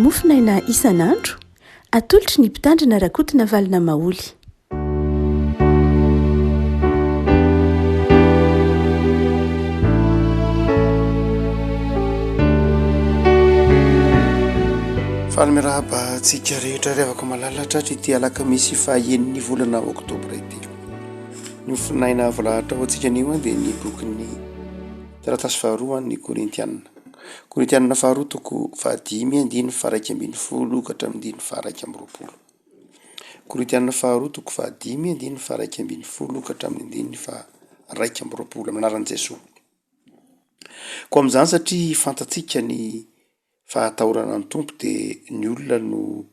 Mofonaina isan'andro, atolotry ny Mpitandrina Rakotonavalona Maholy. Faly miarahaba antsika rehetra ry havako malala tratry ity alakamisy fahaenin'ny volana oktobra ity. Ny mofonaina voalahatra ho antsika anio dia ny bokin'ny taratasy faharoa an'ny Korintiana. Korintiana faharoa toko fahadimy andininy faha-iraika ambinifolo ka hatramin'ny andininy faha-21. Korintiana faharoa toko fahadimy andininy faha-11 ka hatramin'ny andininy faha-21 amin'ny anaran'i Jesoa. Koa amin'izany satria fantatsika ny fahatahorana ny Tompo dia ny olona no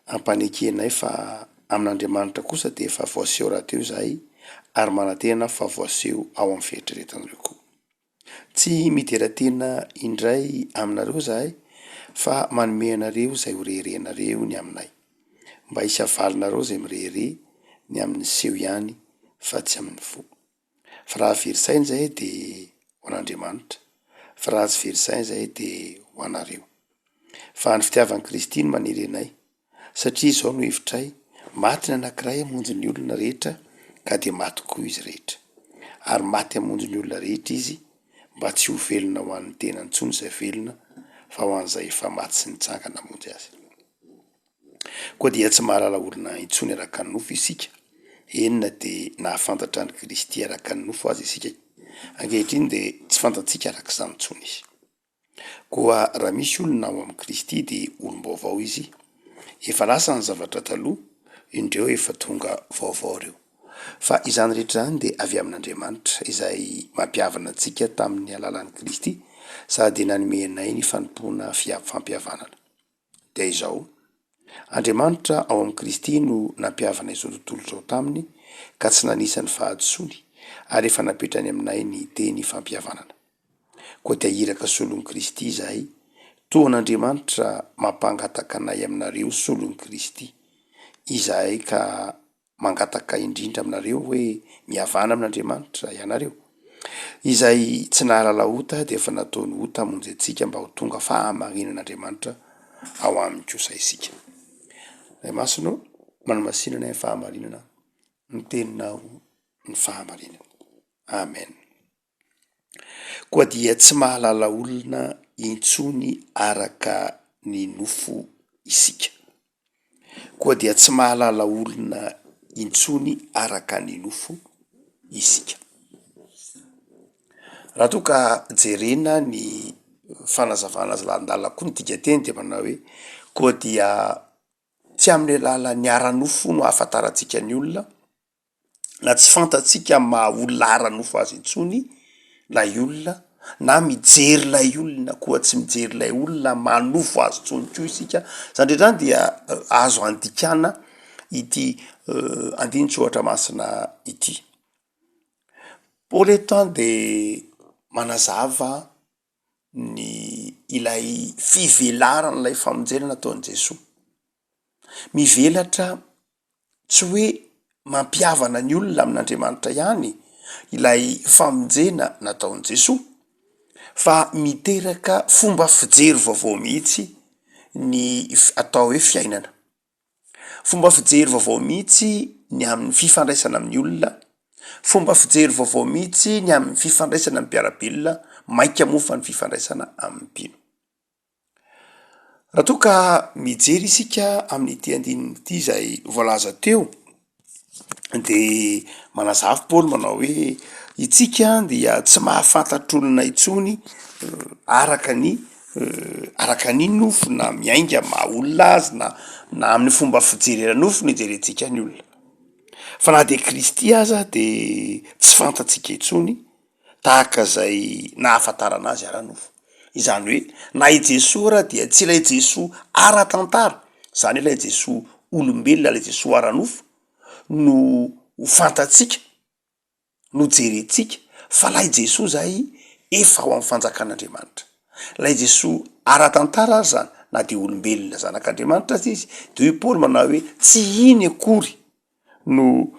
ampanekenay fa amin'Andriamanitra kosa dia efa voaseho rahateo izahay ary manantena fa voaseho ao amin'ny fieritreretanareo koa. Tsy midera tena indray aminareo izahay fa manome anareo izay ho reherehanareo ny aminay, mba hisy havalinareo izay mirehereha ny amin'ny seho ihany fa tsy amin'ny fo. Fa raha very saina izahay dia ho an'Andriamanitra, fa raha tsy very saina izahay dia ho anareo. Fa ny fitiavan'i Kristy no manery anay, satria izao no hevitray, maty ny anankiray hamonjy ny olona rehetra, ka dia maty koa izy rehetra. Ary maty hamonjy ny olona rehetra izy, mba tsy ho velona ho an'ny tenany intsony izay velona, fa ho an'izay efa maty sy nitsangana hamonjy azy. Koa dia tsy mahalala olona intsony araka ny nofo isika, eny na dia nahafantatra an'i Kristy araka ny nofo aza isika ankehitriny dia tsy fantatsika araka izany intsony izy. Koa raha misy olona ao amin'i Kristy dia olom-baovao izy, efa lasa ny zavatra taloha, indreo efa tonga vaovao ireo. Fa izany rehetra izany dia avy amin'Andriamanitra, izay mampihavana antsika tamin'ny alalan'i Kristy sady nanome anay ny fanompoana fampihavanana. dia izao, Andriamanitra ao amin'i Kristy no nampihavana izao tontolo izao taminy ka tsy nanisa ny fahadisoany ary efa napetrany aminay ny teny fampihavanana. Koa dia iraka solon'i Kristy izahay, toa an'Andriamanitra mampangataka anay aminareo solon'i Kristy izahay ka mangataka indrindra aminareo hoe mihavana amin'Andriamanitra ianareo. Izay tsy nahalala ota dia efa nataony ota hamonjy antsika mba ho tonga fahamarinan'Andriamanitra ao aminy kosa isika. Ray Masina ô, manamasina anay amin'ny fahamarinana, ny teninao ny fahamarinana. Amen. Koa dia tsy mahalala olona intsony araka ny nofo isika. Koa dia tsy mahalala olona intsony araka ny nofo isika. Raha toa ka jerena ny fanazavana azy lalindalina koa ny dikanteny dia manao hoe koa dia tsy amin'ny alalan'ny ara-nofo no ahafantarantsika ny olona na tsy fantatsika amin'ny maha olona ara-nofo azy intsony lay olona na mijery ilay olona koa tsy mijery ilay olona maha nofo azy intsony koa isika, zany rehetra zany dia azo andikana ity andinin-tsoratra masina ity. Paoly eto an de manazava ny ilay fivelaran'ilay famonjena nataon'i Jesoa, mivelatra tsy hoe mampihavana ny olona amin'Andriamanitra ihany ilay famonjena nataon'i Jesoa fa miteraka fomba fijery vaovao mihitsy ny atao hoe fiainana. Fomba fijery vaovao mihitsy ny amin'ny fifandraisana amin'ny olona, fomba fijery vaovao mihitsy ny amin'ny fifandraisana amin'ny mpiara-belona, mainka moa fa ny fifandraisana amin'ny mpino. Raha toa ka mijery isika amin'ity andininy ity izay voalaza teo de manazava Paoly manao hoe itsika dia tsy mahafantatra olona intsony araka ny araka ny nofo na miainga maha olona azy na na amin'ny fomba fijery ara-nofo no ijerentsika ny olona, fa na de Kristy aza de tsy fantatsika intsony tahaka izay nahafantarana azy ara-nofo. Izany hoe na i Jesoa ara dia tsy ilay Jesoa ara-tantara, izany hoe ilay Jesoa olombelona, ilay Jesoa ara-nofo no ho fantatsika, no jerentsika, fa ilay Jesoa izay efa ao amin'ny fanjakan'Andriamanitra. Ilay Jesoa ara-tantara ary izany, na dia olombelona zanak'Andriamanitra aza izy, dia hoy Paoly manao hoe tsy iny akory no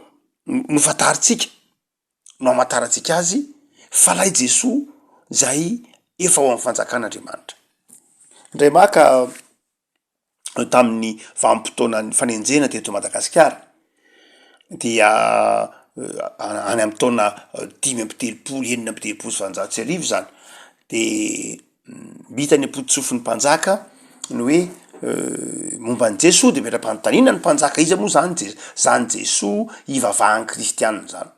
no fantarintsika, no hamantarantsika azy fa lay Jesoa zay efa ao amin'ny fanjakan'Andriamanitra. Indray maka. Tamin'ny vanim-potoanan'ny fanenjehana teto Madagasikara dia any amin'ny taona 35, 1836 izany de hita any am-pototsofin'ny mpanjaka ny hoe momba an'i Jesoa de metra-panontaniana ny mpanjaka iza moa zany Je- zany Jesoa ivavahan'ny kristianina zany.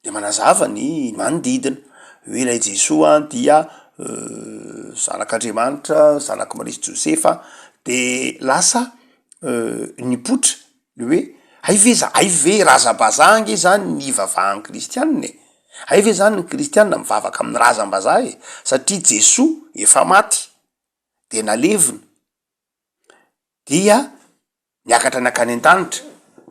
De manazava ny manodidina hoe ilay Jesoa dia zanak'Andriamanitra, zanak'i Maria sy Josefa, de lasa nipoitra ny hoe hay ve za- hay ve razam-bazaha ange zany ny ivavahan'ny kristianina e? Hay ve zany ny kristianina mivavaka amin'ny razam-bazaha e? Satria Jesoa efa maty de nalevina dia niakatra nankany an-danitra,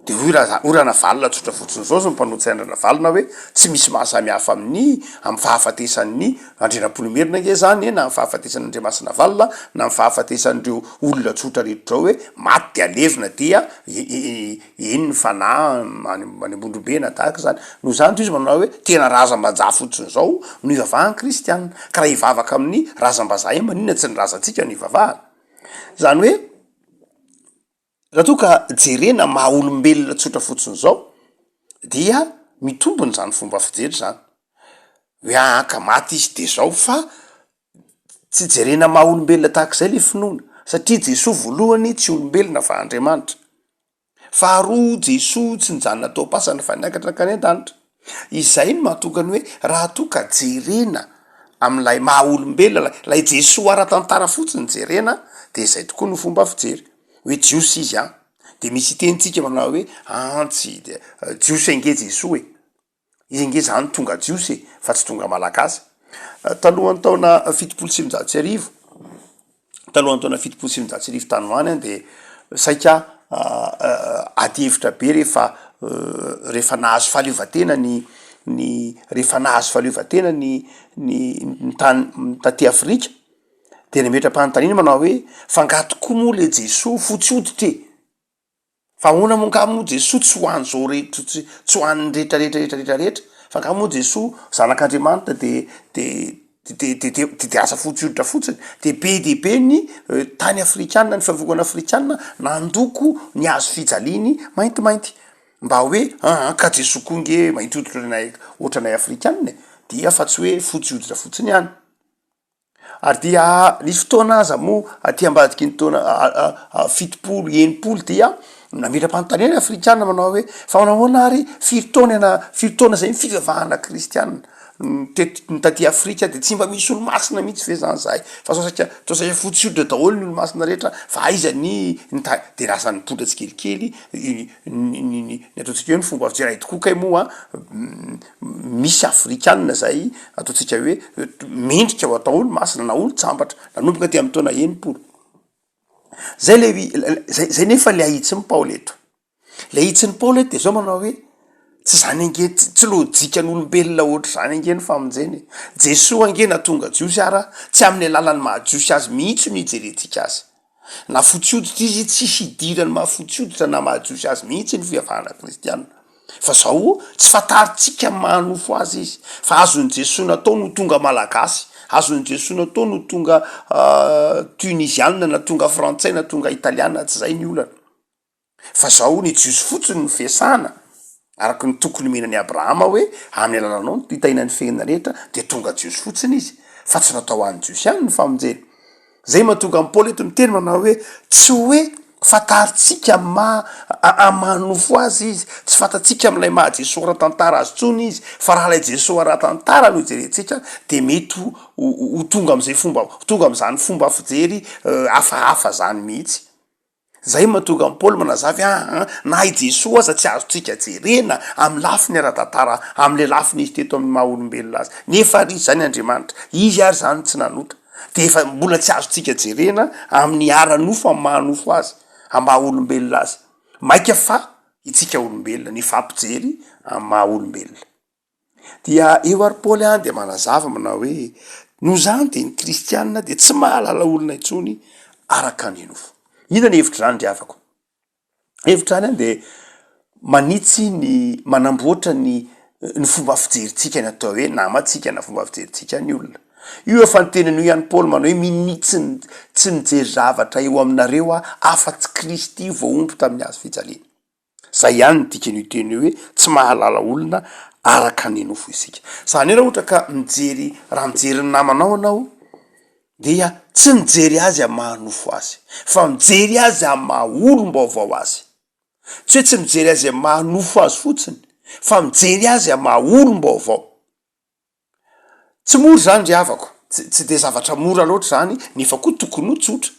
de hoy ra- hoy Ranavalona tsotra fotsiny zao, zao ny mpanohitra an-dRanavalona hoe tsy misy maha samy hafa amin'ny amin'ny fahafatesan'ny Andrianampoinimerina ange zany e, na amin'ny fahafatesan'Andriamasinavalona, na amin'ny fahafatesan'ireo olona tsotra rehetra zao hoe maty de alevina dia eny ny fanahy any any Ambondrombe na tahaka izany. Noho izany toy izy manao hoe tena razam-bazaha fotsiny zao no ivavahan'ny kristiana, ka raha hivavaka amin'ny razam-bazaha eny maninona tsy ny razantsika no ivavahana? Zany hoe Raha toa ka jerena maha olombelona tsotra fotsiny izao dia mitombina izany fomba fijery izany, hoe aa ka maty izy de zao fa tsy jerena maha olombelona tahak'izay le finoana satria Jesoa voalohany tsy olombelona fa Andriamanitra, faharoa Jesoa tsy nijanona tao am-pasana fa niakatra nankany an-danitra. Izay no mahatonga ny hoe raha toa ka jerena amin'ilay maha olombelona, ilay Jesoa ara-tantara fotsiny jerena de izay tokoa no fomba fijery, hoe jiosy izy an, de misy itentsika manao hoe an tsy de jiosy ange Jesoa e, izy ange zany tonga jiosy e, fa tsy tonga malagasy. Talohan'ny taona 1970, talohan'ny taona 1970 tany ho any an de saika ady hevitra be rehefa rehefa nahazo fahaleovantena ny ny rehefa nahazo fahaleovantena ny ny ny tany taty Afrika de nametra-panontaniana manao hoe fa nga tokoa moa le Jesoa fotsy hoditra e? Fa ahoana moa nga moa Jesoa tsy ho an'izao rehetra tsy tsy ho an'ny rehetra rehetra rehetra rehetra rehetra fa nga moa Jesoa zanak'Andriamanitra de de de de de de de asa fotsy hoditra fotsiny de be dia be ny tany afrikana ny fiavokana afrikana nandoko ny hazo fijaliany maintimainty mba hoe aa ka Jesoa koa nge mainty hoditra ohatranay ohatranay afrikana e dia fa tsy hoe fotsy hoditra fotsiny ihany. Ary dia nisy fotoana aza moa aty ambadiky ny taona 70, 60 dia nametra-panontaniana ny afrikana manao hoe fa nahoana ary firy taona iana, firy taona zay ny fivavahana kristiana teto ny taty Afrika de tsy mba misy olo-masina mihitsy ve zany zahay fa sao saika toa saika fotsy hoditra daholo ny olo-masina rehetra fa aiza ny ny ta- de lasa nipoitra tsikelikely ny ny ny ataontsika hoe ny fomba fijery ay tokoa kay moa Misy afrikana zay ataontsika hoe mendrika ho atao olo-masina na olon-tsambatra nanomboka aty amin'ny taona 60. Zay le zay zay nefa le ahitsin'i Paoly eto. Le ahitsin'i Paoly eto de zao manao hoe tsy zany ange tsy tsy lojikan'olombelona ohatr'izany ange ny famonjena e. Jesoa ange na tonga jiosy ara tsy amin'ny alalan'ny maha jiosy azy mihitsy no ijerentsika azy. Na fotsy hoditra izy, tsisy idiran'ny maha fotsy hoditra na maha jiosy azy mihitsy ny fivavahana kristiana. Fa zao, tsy fantarintsika ny maha nofo azy izy, fa azon'i Jesoa natao no tonga malagasy, azon'i Jesoa natao no tonga tuniziana na tonga frantsay na tonga italiana, tsy zay ny olana. Fa zao ny jiosy fotsiny no fiasana, araka ny toky nomena an'i Abrahama hoe amin'ny alalanao no hitahiana ny firenena rehetra, dia tonga jiosy fotsiny izy, fa tsy natao ho an'ny jiosy ihany ny famonjena. Zay mahatonga an'i Paoly eto miteny manao hoe tsy hoe fantarintsika amin'ny maha amin'ny maha nofo azy izy, tsy fantatsika amin'ilay maha Jesoa ara-tantara azy intsony izy, fa raha ilay Jesoa ara-tantara no jerentsika dia mety ho ho tonga amin'izay fomba ho tonga amin'izany fomba fijery hafahafa zany mihitsy. Zay mahatonga an'i Paoly manazava hoe aa na i Jesoa aza tsy azontsika jerena amin'ny lafiny ara-tantara, amin'ilay lafiny izy teto amin'ny maha olombelona azy. Nefa ary izy izany Andriamanitra, izy ary izany tsy nanota. Dia efa mbola tsy azontsika jerena amin'ny ara-nofo, amin'ny maha nofo azy, amin'ny maha olombelona azy. Maika fa itsika olombelona, nifampijery amin'ny maha olombelona. Dia eo ary Paoly an dia manazava manao hoe, noho izany dia ny kristiana dia tsy mahalala olona intsony araka ny nofo. Inona ny hevitr'izany ry havako? Hevitr'izany an dia manitsy ny, manamboatra ny ny fomba fijerintsika ny atao hoe namantsika na fomba fijerintsika ny olona. Io efa niteny an'io ihany Paoly manao hoe minia tsy tsy mijery zavatra eo aminareo aho afa-tsy Kristy voahombo tamin'ny hazo fijaliana. Zay ihany ny dikan'io teny io hoe tsy mahalala olona araka ny nofo isika. Zany hoe raha ohatra ka mijery raha mijery ny namanao ianao dia tsy mijery azy amin'ny maha nofo azy fa mijery azy amin'ny maha olom-baovao azy. Tsy hoe tsy mijery azy amin'ny maha nofo azy fotsiny fa mijery azy amin'ny maha olom-baovao. Tsy mora izany ry havako, tsy tsy de zavatra mora loatra izany nefa koa tokony ho tsotra.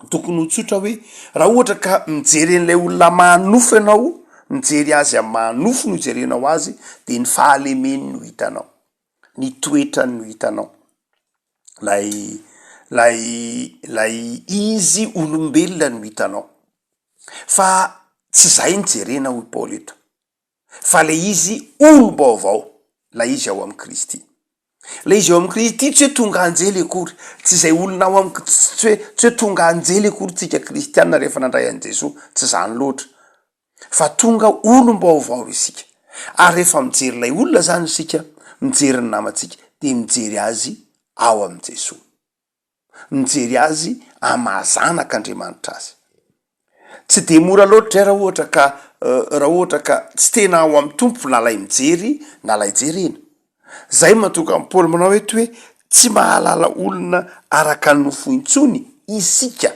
Tokony ho tsotra hoe raha ohatra ka mijery an'ilay olona maha nofo ianao, mijery azy amin'ny maha nofo no ijerenao azy de ny fahalemeny no hitanao, ny toetrany no hitanao, lay lay lay izy olombelona no hitanao, fa tsy zay no jerena hoy Paoly eto. fa le izy olom-baovao, lay izy ao amin'i Kristy. Lay izy ao amin'i Kristy tsy hoe tonga anjely akory, tsy izay olona ao am-, tsy hoe tsy hoe tonga anjely akory tsika kristiana rehefa nandray an'i Jesoa, tsy zany loatra, fa tonga olom-baovao isika, ary rehefa mijery ilay olona zany isika, mijery ny namantsika, de mijery azy ao amin'i Jesoa. mijery azy amin'ny maha zanak'Andriamanitra azy. Tsy dia mora loatra indray raha ohatra ka raha ohatra ka tsy tena ao amin'ny Tompo na lay mijery na lay jerena. Zay mahatonga an'i Paoly manao eto hoe tsy mahalala olona araka ny nofo intsony isika.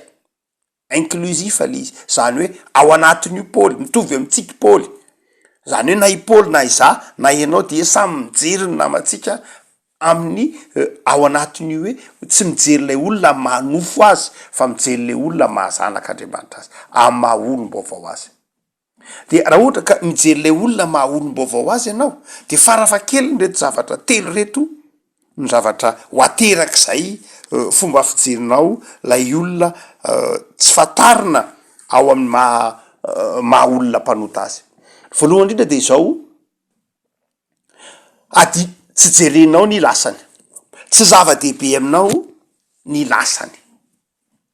Inclusif le izy, zany hoe ao anatin'io Paoly, mitovy amintsika i Paoly, zany hoe na i Paoly na izaho na ianao dia samy mijery ny namantsika amin'ny ao anatin'io hoe tsy mijery ilay olona amin'ny maha nofo azy fa mijery ilay olona amin'ny maha zanak'Andriamanitra azy, amin'ny maha olom-baovao azy. Dia raha ohatra ka mijery ilay olona maha olom-baovao azy ianao, dia farafahakeliny ireto zavatra telo ireto no zavatra ho aterak'izay fomba fijerinao ilay olona tsy fantarina ao amin'ny maha maha olona mpanota azy. Voalohany indrindra dia izao, adi- tsy jerenao ny lasany, tsy zava-dehibe aminao ny lasany.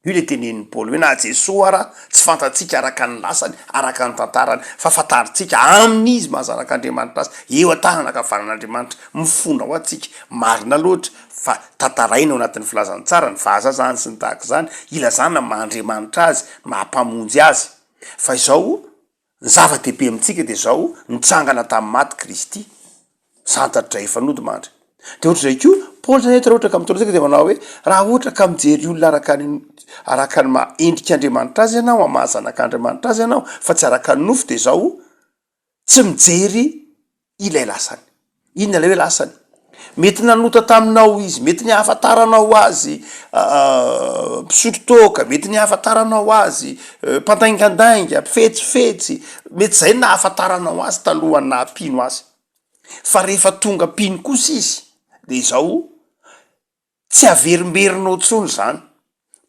Io le tenenin'i Paoly hoe na Jesoa ara tsy fantatsika araka ny lasany, araka ny tantarany, fa fantarintsika amin'izy maha zanak'Andriamanitra azy, eo an-tanana ankavanan'Andriamanitra, mifona ho antsika, marina loatra fa tantaraina ao anatin'ny filazantsara ny fahazazany sy ny tahaka izany, ilazana ny maha Andriamanitra azy, maha Mpamonjy azy, fa izao Ny zava-dehibe amintsika dia izao, nitsangana tamin'ny maty Kristy, santatra efa nodimandry. Dia ohatr'izay koa, Paoly izany eto raha ohatra ka mitondra antsika dia manao hoe, raha ohatra ka mijery olona araka ny araka ny maha endrik'Andriamanitra azy ianao, amin'ny maha zanak'Andriamanitra azy ianao, fa tsy araka ny nofo dia izao, tsy mijery ilay lasany. Inona ilay hoe lasany? Mety nanota taminao izy, mety ny ahafantaranao azy mpisotro toaka, mety ny ahafantaranao azy mpandaingandainga, mpifetsifetsy, mety zay no nahafantaranao azy talohan'ny naha mpino azy. Fa rehefa tonga mpino kosa izy de izao, Tsy averimberinao intsony izany.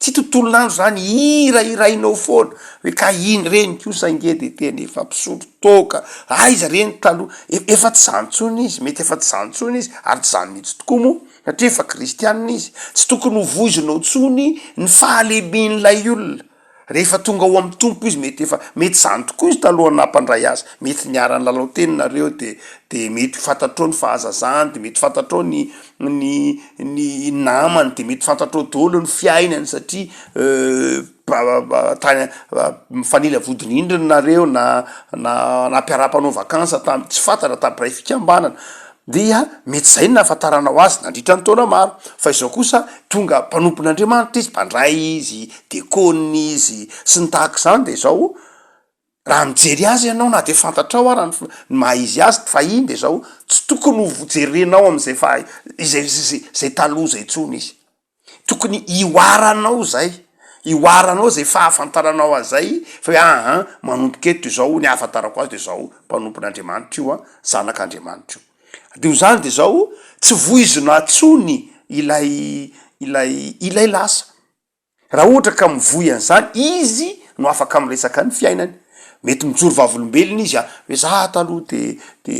Tsy tontolon'andro izany hirahirainao foana hoe ka iny reny kosa ange de tena efa mpisotro toaka, aiza re ny taloha, efa tsy izany intsony izy, mety efa tsy izany intsony izy ary tsy izany mihitsy tokoa moa satria efa kristianina izy. Tsy tokony ho voizinao intsony ny fahalemen'ilay olona. Rehefa tonga ao amin'ny Tompo izy mety efa, mety izany tokoa izy talohan'ny nampandray azy, mety niara-nilalao teny nareo de de mety fantatrao ny fahazazany, de mety fantatrao ny ny ny namany, de mety fantatrao daholo ny fiainany satria tany mifanila vodirindrina nareo na na nampiara-panao vacances tam- tsy fantatra tam-piray fikambanana. Dia mety izay no nahafantaranao azy nandritra ny taona maro, fa izao kosa tonga mpanompon'Andriamanitra izy, mpandray izy, dekônina izy, sy ny tahaka izany, dia izao, raha mijery azy ianao na dia fantatrao ara ny ny maha izy azy fahiny dia izao, tsy tokony ho jerenao amin'izay faha izay izay izay taloha izay intsony izy. Tokony hihoaranao zay, hihoaranao zay fahafantaranao azy zay fa hoe aa manomboka eto izao ny ahafantarako azy de zao mpanompon'Andriamanitra io an, zanak'Andriamanitra io. De ho zany de zao tsy voizina tsony ilay ilay ilay lasa. Raha ohatra ka mivoy an'izany izy no afaka miresaka ny fiainany. Mety mijoro vavolombelona izy a, hoe za taloha de de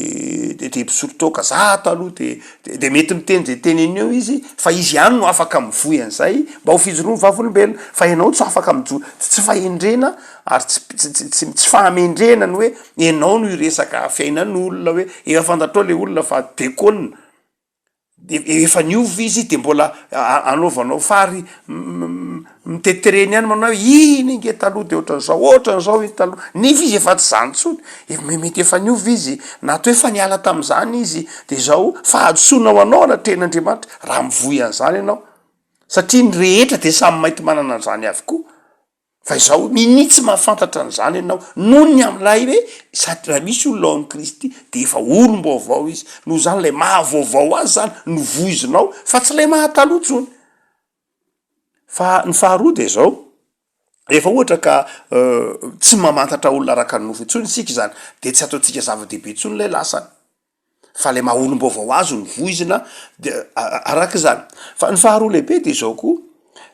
de de mpisotro toaka, za taloha de de de mety miteny zay teneny eo izy fa izy ihany no afaka mivoy an'izay mba ho fijoroany vavolombelona, fa ianao tsy afaka mijoro, tsy fahendrena ary tsy tsy tsy tsy tsy fahamendrehana ny hoe ianao no hiresaka fiainan'olona hoe efa fantatrao le olona fa dekôna. De efa niova izy de mbola anaovanao fary mitety reny ihany manao hoe iny ange taloha de ohatran'izao, ohatran'izao iny taloha, nefa izy efa tsy zany intsony, ef- mety efa niova izy na atao hoe efa niala tam'zany izy, de zao fahadisoana ho anao anatrehan'Andriamanitra raha mivoy an'zany ianao, satria ny rehetra de samy mainty manana an'zany avokoa. Fa izao, minia tsy mahafantatra an'izany ianao, noho ny amin'ilay hoe sady raha misy olona ao amin'i Kristy dia efa olom-baovao izy, noho izany ilay maha vaovao azy izany no voizinao fa tsy ilay maha taloha intsony. Fa ny faharoa dia izao, rehefa ohatra ka tsy mamantatra olona araka ny nofo intsony isika izany, dia tsy ataontsika zava-dehibe intsony ilay lasany. Fa ilay maha olom-baovao azy no voizina de araka izany. Fa ny faharoa lehibe de izao koa,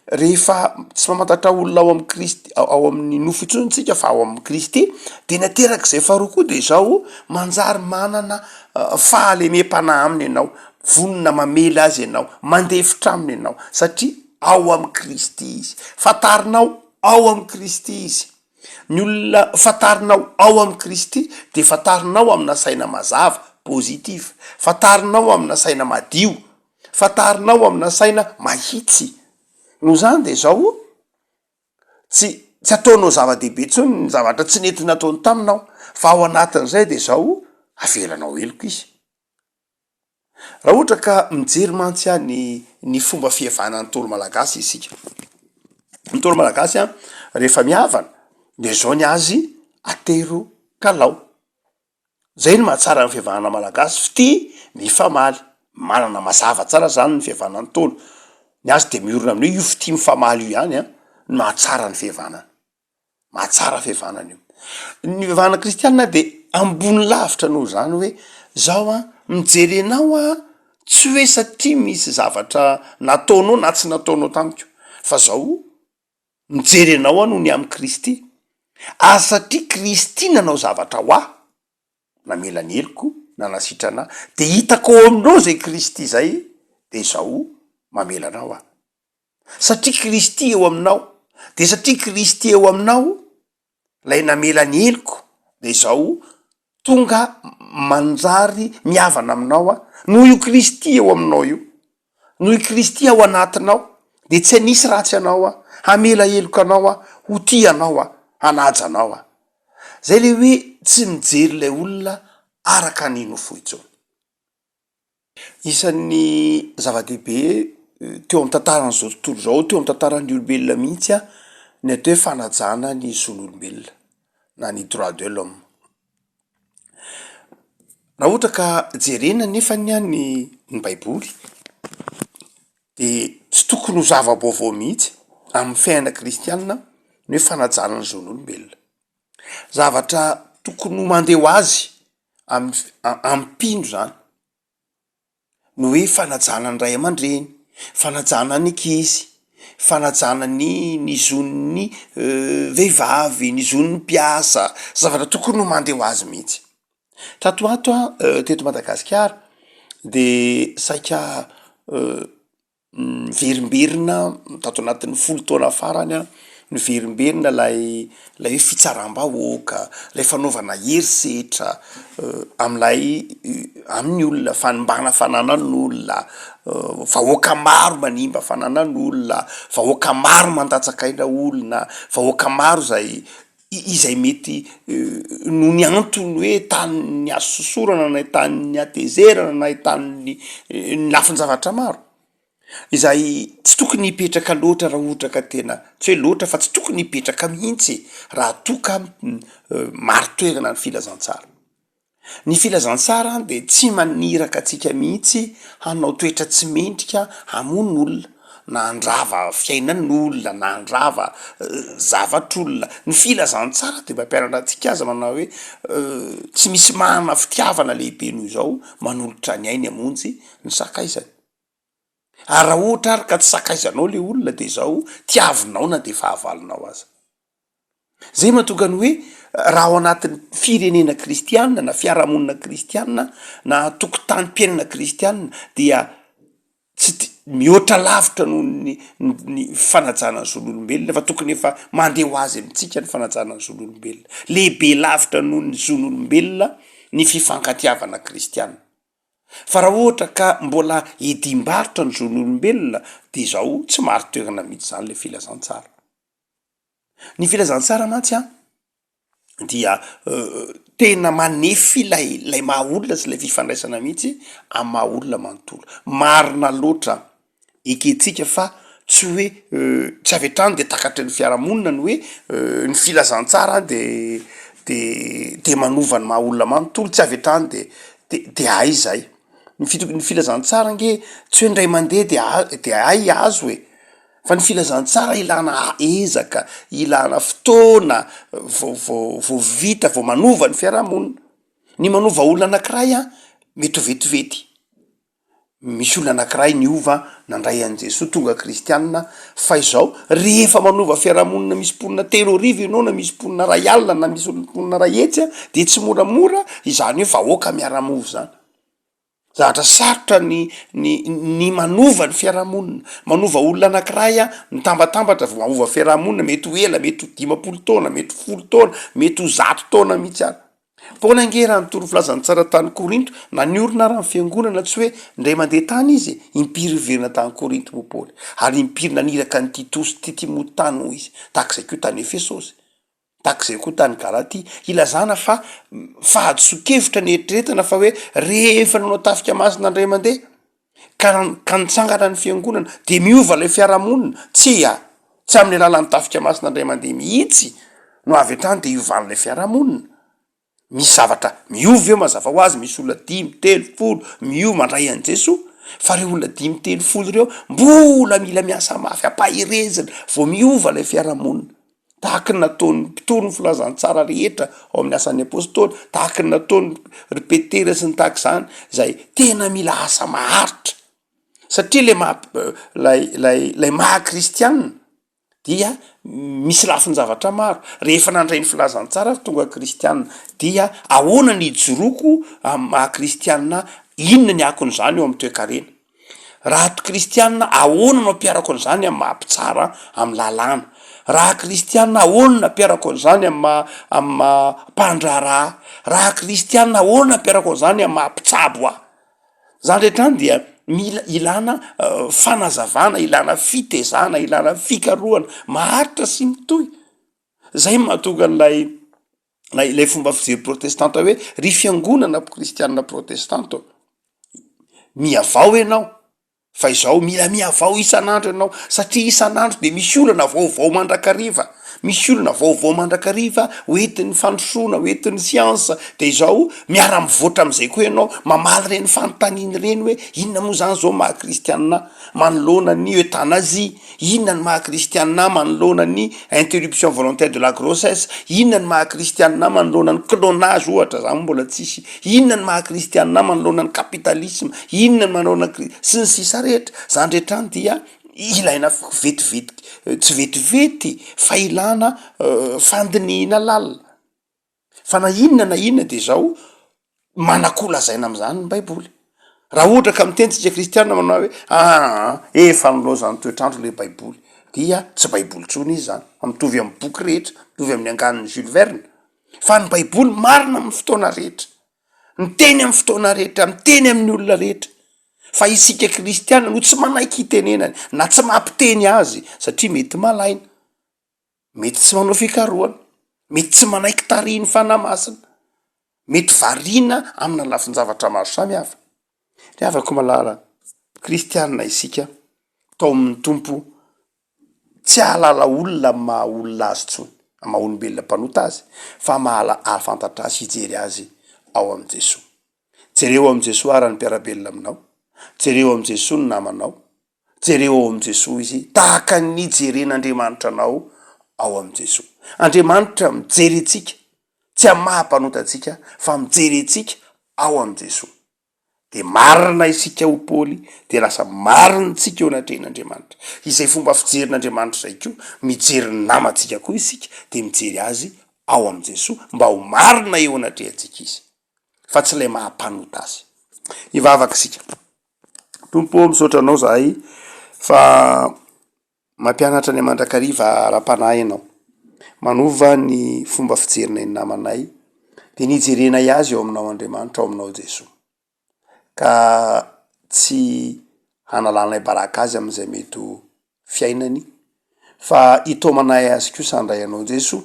rehefa tsy mamantatra olona ao amin'i Kristy ao amin'ny nofo intsony tsika fa ao amin'i Kristy, de ny aterak'izay faharoa koa de izao, manjary manana fahalemem-panahy aminy ianao, vonona mamela azy ianao, mandefitra aminy ianao, satria ao amin'i Kristy izy, fantarinao ao amin'i Kristy izy. Ny olona fantarinao ao amin'i Kristy dia fantarinao amina saina mazava, positif, fantarinao amina saina madio, fantarinao amina saina mahitsy. Noho izany dia izao, tsy tsy ataonao zava-dehibe intsony ny zavatra tsy nety nataony taminao, fa ao anatin'izay dia izao, avelanao heloka izy. Raha ohatra ka mijery mantsy aho ny ny fomba fihavanan'ny Ntaolo malagasy isika, ny Ntaolo malagasy an rehefa mihavana de zao ny azy atero kalao, zay no mahatsara ny fihavanana malagasy, fitia mifamaly, manana mazava tsara zany ny fihavanan'ny Ntaolo, ny azy de miorina amin'ny hoe io fitia mifamaly io ihany an no mahatsara ny fihavanana. Mahatsara fihavanana io. Ny fivavahana kristianina de ambony lavitra noho zany hoe zao an, mijery anao aho tsy hoe satria misy zavatra nataonao na tsy nataonao tamiko fa zao mijery anao aho noho ny amin'i Kristy, ary satria Kristy nanao zavatra ho ahy, namela ny heloko, nanasitrana ahy, de hitako ao aminao zay Kristy zay de zao mamela anao aho. Satria Kristy eo aminao, de satria Kristy eo aminao, lay namela ny heloko, de izao tonga manjary mihavana aminao aho, noho io Kristy eo aminao io, noho i Kristy ao anatinao, de tsy hanisy ratsy anao aho, hamela heloka anao aho, ho tia anao aho, hanaja anao aho. Zay le hoe tsy mijery ilay olona araka ny nofo intsony. Isan'ny zava-dehibe teo amin'ny tantaran'izao tontolo izao, teo amin'ny tantaran'ny olombelona mihitsy an, ny atao hoe fanajana ny zon'olombelona na ny droit de l'homme. Raha ohatra ka jerena nefany an ny ny baiboly de tsy tokony ho zava-baovao mihitsy amin'ny fiainana kristianina ny hoe fanajana ny zon'olombelona. Zavatra tokony ho mandeha ho azy amin'ny amin'ny mpino zany ny hoe fanajana ny ray aman-dreny, fanajana ny ankizy, fanajana ny ny zon'ny vehivavy, ny zon'ny mpiasa, zavatra tokony ho mandeha ho azy mihitsy. Tato ho ato an, teto Madagasikara de saika Miverimberina tato anatin'ny folo taona farany an, niverimberina ilay ilay hoe fitsaram-bahoaka, ilay fanaovana herisetra amin'ilay amin'ny olona, fanimbana fananan'olona, vahoaka maro manimba fananan'olona, vahoaka maro mandatsaka aina olona, vahoaka maro izay izay mety noho ny antony hoe tanin'ny hasosorana na tanin'ny hatezerana na tanin'ny ny lafin-javatra maro, izay tsy tokony hipetraka loatra raha ohatra ka tena tsy hoe loatra fa tsy tokony hipetraka mihitsy raha toa ka marin-toerana ny filazantsara. Ny filazantsara dia tsy maniraka antsika mihitsy hanao toetra tsy mendrika hamono olona, na handrava fiainan'olona, na handrava zavatr'olona. Ny filazantsara dia mampianatra antsika aza manao hoe tsy misy manana fitiavana lehibe noho izao manolotra ny ainy hamonjy ny sakaizany. Ary raha ohatra ary ka tsy sakaizanao le olona dia izao tiavinao na dia fahavalonao aza. Zay mahatonga ny hoe raha ao anatin'ny firenena kristianina na fiarahamonina kristianina na tokotanim-piainana kristianina dia tsy de mihoatra lavitra noho ny ny fanajana ny zon'olombelona fa tokony efa mandeha ho azy amintsika ny fanajana ny zon'olombelona. Lehibe lavitra noho ny zon'olombelona ny fifankatiavana kristianina. Fa raha ohatra ka mbola hidim-barotra ny zon'olombelona de izao tsy marin-toerana mihitsy zany le filazantsara. Ny filazantsara mantsy an, dia tena manefy ilay ilay maha olona sy ilay fifandraisana mihitsy amin'ny maha olona manontolo. Marina loatra, ekentsika fa tsy hoe tsy avy hatrany de takatry ny fiarahamonina ny hoe ny filazantsara de de de manova ny maha olona manontolo, tsy avy hatrany de de de hay zay. Ny fito- ny filazantsara ange tsy hoe indray mandeha de a- de hay azo e, fa ny filazantsara ilana ezaka, ilana fotoana vao vao vao vita vao manova ny fiarahamonina. Ny manova olona anakiray an, mety ho vetivety, misy olona anakiray niova nandray an'i Jesoa tonga kristianina, fa izao rehefa manova fiarahamonina misy mponina 3000 ianao na misy mponina 1000 na misy mponina 100 an, de tsy moramora izany hoe vahoaka miara-mova zany. Zavatra sarotra ny ny ny manova ny fiarahamonina, manova olona anakiray an, mitambatambatra vao mahova fiarahamonina, mety ho ela, mety ho 50 taona, mety ho 10 taona, mety ho 100 taona mihitsy ary. Paoly ange raha nitory ny filazantsara tany Korinto, na niorina ara ny fiangonana tsy hoe indray mandeha tany izy e, impiry niverina tany Korinto moa Paoly, ary impiry naniraka an'i Titosy sy Timoty tany hoy izy, tahaka izay koa tany Efesosy. Tahaka izay koa tany Galatia, ilazana fa fahadisoan-kevitra ny eritreretina fa hoe rehefa nanao tafika masina indray mandeha ka ka nitsangana ny fiangonana de miova ilay fiarahamonina. Tsia, tsy amin'ny alalan'ny tafika masina indray mandeha mihitsy no avy hatrany de iovan'ilay fiarahamonina. Misy zavatra miova eo mazava ho azy, misy olona dimy, telo, folo miova mandray an'i Jesoa, fa reo olona dimy, telo, folo reo mbola mila miasa mafy ampaherezina vao miova ilay fiarahamonina, tahaky ny nataon'ny mpitory ny filazantsara rehetra ao amin'ny asan'ny apostoly, tahaky ny nataony ry Petera sy ny tahaka izany, zay tena mila asa maharitra satria le maha lay lay lay maha kristianina dia misy lafin-javatra maro, rehefa nandray ny filazantsara ary tonga kristiana dia ahoana ny hijoroako amin'ny maha kristiana ahy, inona ny akon'izany eo amin'ny toekarena? Raha kristiana ahoana no ampiharako an'izany amin'ny maha mpitsara amin'ny lalàna? Raha kristiana ahoana no ampiharako an'izany amin'ny maha amin'ny maha mpandraharaha? Raha kristiana ahoana no ampiharako an'izany amin'ny maha mpitsabo ahy? Zany rehetra any dia mila ilana fanazavana, ilana fitezana, ilana fikarohana maharitra sy mitohy. Zay no mahatonga an'ilay lay ilay fomba fijery protestanta hoe ry fiangonana kristianina protestanta ô, mihavao ianao Fa izao, mila mihavao isan'andro ianao, satria isan'andro dia misy olana vaovao mandrakariva, misy olona vaovao mandrakariva ho entin'ny fandrosoana, ho entin'ny siansa, dia izao miara-mivoatra amin'izay koa ianao, mamaly ireny fanontaniana ireny hoe inona moa izany izao maha kristianina ahy manoloana ny euthanasie, Inona ny maha kristianina ahy manoloana ny interruption volontaire de la grossesse? Inona ny maha kristianina ahy manoloana ny clonage ohatra, zany mbola tsisy. Inona ny maha kristianina ahy manoloana ny capitalisme? Inona ny manoloana ny sy ny sisa rehetra. Zany rehetra any dia ilaina vetivety, tsy vetivety fa ilana fandinihina lalina. Fa na inona na inona de zao, manan-ko lazaina am'zany ny baiboly. Raha ohatra ka miteny tsika kristiana manao hoe aa efa nilaozan'ny toetr'andro le baiboly, dia tsy baiboly tsony izy zany, fa mitovy amy boky rehetra, mitovy amin'ny anganon'i Jules Verne, fa ny baiboly marina amin'ny fotoana rehetra, miteny amin'ny fotoana rehetra, miteny amin'ny olona rehetra, fa isika kristiana no tsy manaiky hitenenany na tsy mampiteny azy satria mety malaina. Mety tsy manao fikarohana, mety tsy manaiky tarihin'ny Fanahy Masina, mety variana amina lafin-javatra maro samihafa. Ry havako malala, kristianina isika, taomin'ny Tompo tsy hahalala olona amin'ny maha olona azy intsony, amin'ny maha olombelona mpanota azy, fa mahala- hahafantatra azy, hijery azy ao amin'i Jesoa. Jereo amin'i Jesoa ara ny mpiara-belona aminao, jereo amin'i Jesoa ny namanao, Jereo ao amin'i Jesoa izy tahaka ny nijeren'Andriamanitra anao ao amin'i Jesoa. Andriamanitra mijery antsika, tsy amin'ny maha mpanota antsika fa mijery antsika ao amin'i Jesoa. Dia marina isika ho Paoly, dia lasa marina isika eo anatrehan'Andriamanitra. Izay fomba fijerin'Andriamanitra izay koa, mijery ny namantsika koa isika, dia mijery azy ao amin'i Jesoa mba ho marina eo anatrehantsika izy, fa tsy ilay maha mpanota azy. Hivavaka isika. Tompo ô, misaotra anao zahay fa mampianatra anay mandrakariva ara-panahy ianao. Manova ny fomba fijerinay ny namanay, de ny hijerenay azy eo aminao Andriamanitra, ao aminao Jesoa. Ka tsy hanalanay baraka azy amin'izay mety ho fiainany, fa hitaomanay azy kosa handray Anao Jesoa,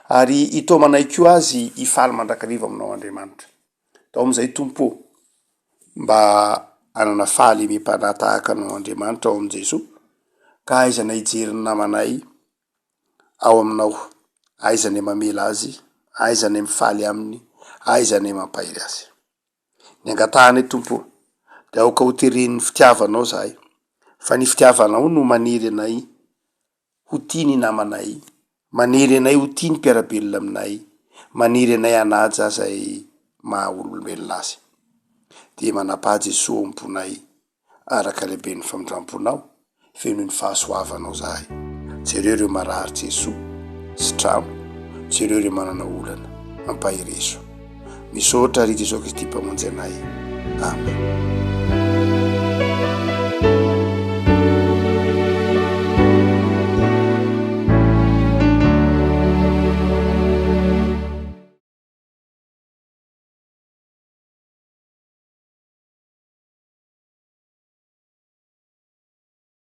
ary hitaomanay koa azy hifaly mandrakariva aminao Andriamanitra. Tao amin'izay Tompo ô, mba hanana fahalemem-panahy tahaka Anao Andriamanitra ao amin'i Jesoa, ka hahaizanay hijery ny namanay ao aminao, ahaizanay mamela azy, ahaizanay mifaly aminy, ahaizanay mampahery azy. Ny angatahanay Tompo ô, dia aoka ho teren'ny fitiavanao izahay, fa ny fitiavanao no manery anay ho tia ny namanay, manery anay ho tia ny mpiara-belona aminay, manery anay hanaja izay maha olombelona azy. Dia manapaha Jesoa ao am-ponay araka lehiben'ny famindramponao, fenoy ny fahasoavanao zahay. Jereo ireo marary Jesoa, sitrano, jereo ireo manana olana, ampaherezo. Misaotra ry Jesoa Kristy Mpamonjy anay. Amen.